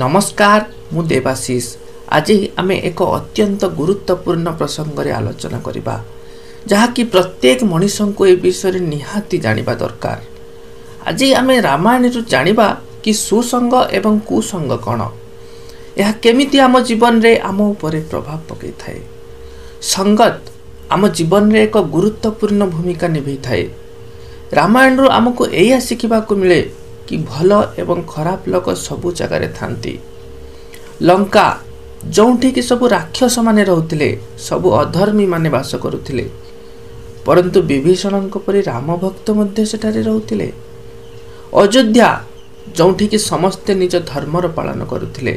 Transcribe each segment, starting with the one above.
ନମସ୍କାର, ମୁଁ ଦେବାଶିଷ। ଆଜି ଆମେ ଏକ ଅତ୍ୟନ୍ତ ଗୁରୁତ୍ୱପୂର୍ଣ୍ଣ ପ୍ରସଙ୍ଗରେ ଆଲୋଚନା କରିବା, ଯାହାକି ପ୍ରତ୍ୟେକ ମଣିଷଙ୍କୁ ଏ ବିଷୟରେ ନିହାତି ଜାଣିବା ଦରକାର। ଆଜି ଆମେ ରାମାୟଣରୁ ଜାଣିବା କି ସୁସଙ୍ଗ ଏବଂ କୁସଙ୍ଗ କ'ଣ, ଏହା କେମିତି ଆମ ଜୀବନରେ ଆମ ଉପରେ ପ୍ରଭାବ ପକାଇଥାଏ। ସଙ୍ଗତ ଆମ ଜୀବନରେ ଏକ ଗୁରୁତ୍ୱପୂର୍ଣ୍ଣ ଭୂମିକା ନିଭେଇଥାଏ। ରାମାୟଣରୁ ଆମକୁ ଏଇଆ ଶିଖିବାକୁ ମିଳେ କି ଭଲ ଏବଂ ଖରାପ ଲୋକ ସବୁ ଜାଗାରେ ଥାନ୍ତି। ଲଙ୍କା ଯେଉଁଠିକି ସବୁ ରାକ୍ଷସମାନେ ରହୁଥିଲେ, ସବୁ ଅଧର୍ମୀମାନେ ବାସ କରୁଥିଲେ, ପରନ୍ତୁ ବିଭୀଷଣଙ୍କ ପରି ରାମ ଭକ୍ତ ମଧ୍ୟ ସେଠାରେ ରହୁଥିଲେ। ଅଯୋଧ୍ୟା ଯେଉଁଠିକି ସମସ୍ତେ ନିଜ ଧର୍ମର ପାଳନ କରୁଥିଲେ,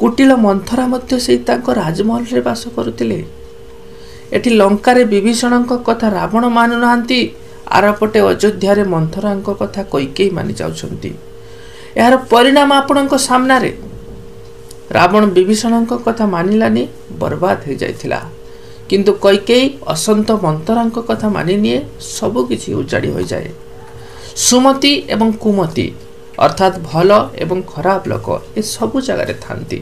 କୁଟିଳ ମନ୍ଥରା ମଧ୍ୟ ସେଇ ତାଙ୍କ ରାଜମହଲରେ ବାସ କରୁଥିଲେ। ଏଠି ଲଙ୍କାରେ ବିଭୀଷଣଙ୍କ କଥା ରାବଣ ମାନୁନାହାନ୍ତି, ଆରପଟେ ଅଯୋଧ୍ୟାରେ ମନ୍ଥରାଙ୍କ କଥା କୈକେୟୀ ମାନି ଯାଉଛନ୍ତି। ଏହାର ପରିଣାମ ଆପଣଙ୍କ ସାମ୍ନାରେ। ରାବଣ ବିଭୀଷଣଙ୍କ କଥା ମାନିଲାନି, ବର୍ବାଦ ହେଇଯାଇଥିଲା। କିନ୍ତୁ କୈକେୟୀ ଅସନ୍ତ ମନ୍ଥରାଙ୍କ କଥା ମାନିନିଏ, ସବୁକିଛି ଉଜାଡ଼ି ହୋଇଯାଏ। ସୁମତି ଏବଂ କୁମତି ଅର୍ଥାତ୍ ଭଲ ଏବଂ ଖରାପ ଲୋକ ଏ ସବୁ ଜାଗାରେ ଥାନ୍ତି।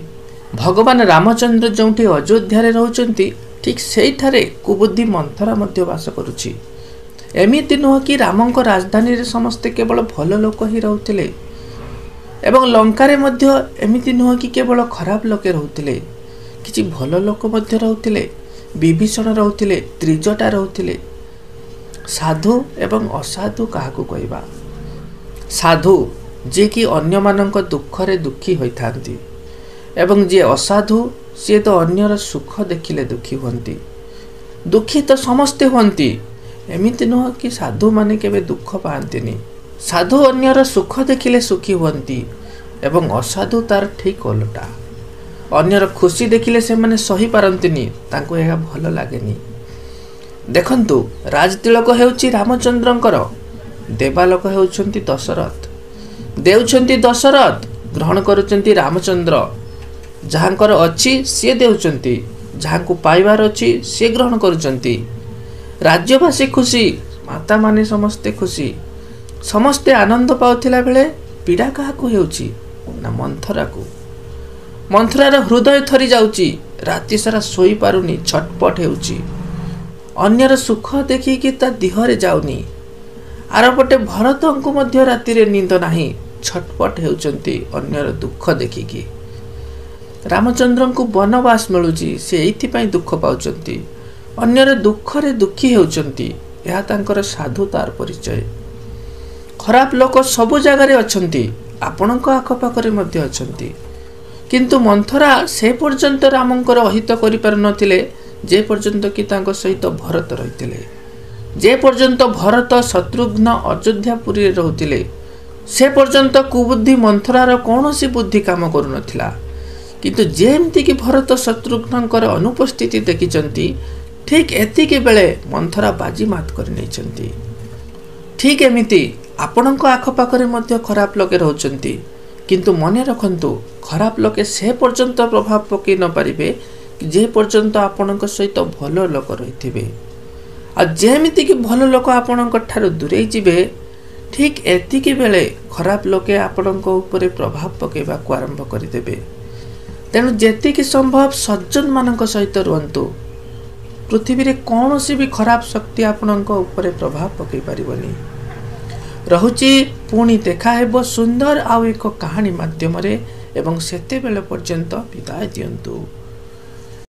ଭଗବାନ ରାମଚନ୍ଦ୍ର ଯେଉଁଠି ଅଯୋଧ୍ୟାରେ ରହୁଛନ୍ତି, ଠିକ୍ ସେଇଠାରେ କୁବୁଦ୍ଧି ମନ୍ଥରା ମଧ୍ୟ ବାସ କରୁଛି। ଏମିତି ନୁହଁ କି ରାମଙ୍କ ରାଜଧାନୀରେ ସମସ୍ତେ କେବଳ ଭଲ ଲୋକ ହିଁ ରହୁଥିଲେ, ଏବଂ ଲଙ୍କାରେ ମଧ୍ୟ ଏମିତି ନୁହଁ କି କେବଳ ଖରାପ ଲୋକେ ରହୁଥିଲେ। କିଛି ଭଲ ଲୋକ ମଧ୍ୟ ରହୁଥିଲେ। ବିଭୀଷଣ ରହୁଥିଲେ, ତ୍ରିଜଟା ରହୁଥିଲେ। ସାଧୁ ଏବଂ ଅସାଧୁ କାହାକୁ କହିବା? ସାଧୁ ଯିଏକି ଅନ୍ୟମାନଙ୍କ ଦୁଃଖରେ ଦୁଃଖୀ ହୋଇଥାନ୍ତି, ଏବଂ ଯିଏ ଅସାଧୁ ସିଏ ତ ଅନ୍ୟର ସୁଖ ଦେଖିଲେ ଦୁଃଖୀ ହୁଅନ୍ତି। ଦୁଃଖୀ ତ ସମସ୍ତେ ହୁଅନ୍ତି, ଏମିତି ନୁହଁ କି ସାଧୁମାନେ କେବେ ଦୁଃଖ ପାଆନ୍ତିନି। ସାଧୁ ଅନ୍ୟର ସୁଖ ଦେଖିଲେ ସୁଖୀ ହୁଅନ୍ତି, ଏବଂ ଅସାଧୁ ତାର ଠିକ୍ ଓଲଟା। ଅନ୍ୟର ଖୁସି ଦେଖିଲେ ସେମାନେ ସହିପାରନ୍ତିନି, ତାଙ୍କୁ ଏହା ଭଲ ଲାଗେନି। ଦେଖନ୍ତୁ, ରାଜତିଳକ ହେଉଛି ରାମଚନ୍ଦ୍ରଙ୍କର, ଦେବାଲୋକ ହେଉଛନ୍ତି ଦଶରଥ। ଦେଉଛନ୍ତି ଦଶରଥ, ଗ୍ରହଣ କରୁଛନ୍ତି ରାମଚନ୍ଦ୍ର। ଯାହାଙ୍କର ଅଛି ସିଏ ଦେଉଛନ୍ତି, ଯାହାଙ୍କୁ ପାଇବାର ଅଛି ସିଏ ଗ୍ରହଣ କରୁଛନ୍ତି। ରାଜ୍ୟବାସୀ ଖୁସି, ମାତାମାନେ ସମସ୍ତେ ଖୁସି, ସମସ୍ତେ ଆନନ୍ଦ ପାଉଥିଲା ବେଳେ ପୀଡ଼ା କାହାକୁ ହେଉଛି ନା ମନ୍ଥରାକୁ। ମନ୍ଥରାର ହୃଦୟ ଥରି ଯାଉଛି, ରାତି ସାରା ଶୋଇପାରୁନି, ଛଟପଟ ହେଉଛି। ଅନ୍ୟର ସୁଖ ଦେଖିକି ତା ଦିହରେ ଯାଉନି। ଆରପଟେ ଭରତଙ୍କୁ ମଧ୍ୟ ରାତିରେ ନିଦ ନାହିଁ, ଛଟପଟ ହେଉଛନ୍ତି ଅନ୍ୟର ଦୁଃଖ ଦେଖିକି। ରାମଚନ୍ଦ୍ରଙ୍କୁ ବନବାସ ମିଳୁଛି, ସେ ଏଇଥିପାଇଁ ଦୁଃଖ ପାଉଛନ୍ତି, ଅନ୍ୟର ଦୁଃଖରେ ଦୁଃଖୀ ହେଉଛନ୍ତି। ଏହା ତାଙ୍କର ସାଧୁତାର ପରିଚୟ। ଖରାପ ଲୋକ ସବୁ ଜାଗାରେ ଅଛନ୍ତି, ଆପଣଙ୍କ ଆଖପାଖରେ ମଧ୍ୟ ଅଛନ୍ତି। କିନ୍ତୁ ମନ୍ଥରା ସେ ପର୍ଯ୍ୟନ୍ତ ରାମଙ୍କର ଅହିତ କରିପାରୁନଥିଲେ ଯେ ପର୍ଯ୍ୟନ୍ତ କି ତାଙ୍କ ସହିତ ଭରତ ରହିଥିଲେ। ଯେ ପର୍ଯ୍ୟନ୍ତ ଭରତ ଶତ୍ରୁଘ୍ନ ଅଯୋଧ୍ୟାପୁରୀରେ ରହୁଥିଲେ, ସେ ପର୍ଯ୍ୟନ୍ତ କୁବୁଦ୍ଧି ମନ୍ଥରାର କୌଣସି ବୁଦ୍ଧି କାମ କରୁନଥିଲା। କିନ୍ତୁ ଯେମିତିକି ଭରତ ଶତ୍ରୁଘ୍ନଙ୍କର ଅନୁପସ୍ଥିତି ଦେଖିଛନ୍ତି, ଠିକ୍ ଏତିକି ବେଳେ ମନ୍ଥରା ବାଜିମାତ କରି ନେଇଛନ୍ତି। ଠିକ୍ ଏମିତି ଆପଣଙ୍କ ଆଖପାଖରେ ମଧ୍ୟ ଖରାପ ଲୋକେ ରହୁଛନ୍ତି, କିନ୍ତୁ ମନେ ରଖନ୍ତୁ, ଖରାପ ଲୋକେ ସେ ପର୍ଯ୍ୟନ୍ତ ପ୍ରଭାବ ପକାଇ ନପାରିବେ ଯେ ପର୍ଯ୍ୟନ୍ତ ଆପଣଙ୍କ ସହିତ ଭଲ ଲୋକ ରହିଥିବେ। ଆଉ ଯେମିତିକି ଭଲ ଲୋକ ଆପଣଙ୍କ ଠାରୁ ଦୂରେଇ ଯିବେ, ଠିକ୍ ଏତିକି ବେଳେ ଖରାପ ଲୋକେ ଆପଣଙ୍କ ଉପରେ ପ୍ରଭାବ ପକାଇବାକୁ ଆରମ୍ଭ କରିଦେବେ। ତେଣୁ ଯେତିକି ସମ୍ଭବ ସଜ୍ଜନମାନଙ୍କ ସହିତ ରୁହନ୍ତୁ। ପୃଥିବୀରେ କୌଣସି ବି ଖରାପ ଶକ୍ତି ଆପଣଙ୍କ ଉପରେ ପ୍ରଭାବ ପକାଇ ପାରିବନି। ରହୁଛି, ପୁଣି ଦେଖାହେବ ସୁନ୍ଦର ଆଉ ଏକ କାହାଣୀ ମାଧ୍ୟମରେ, ଏବଂ ସେତେବେଳେ ପର୍ଯ୍ୟନ୍ତ ବିଦାୟ ଦିଅନ୍ତୁ।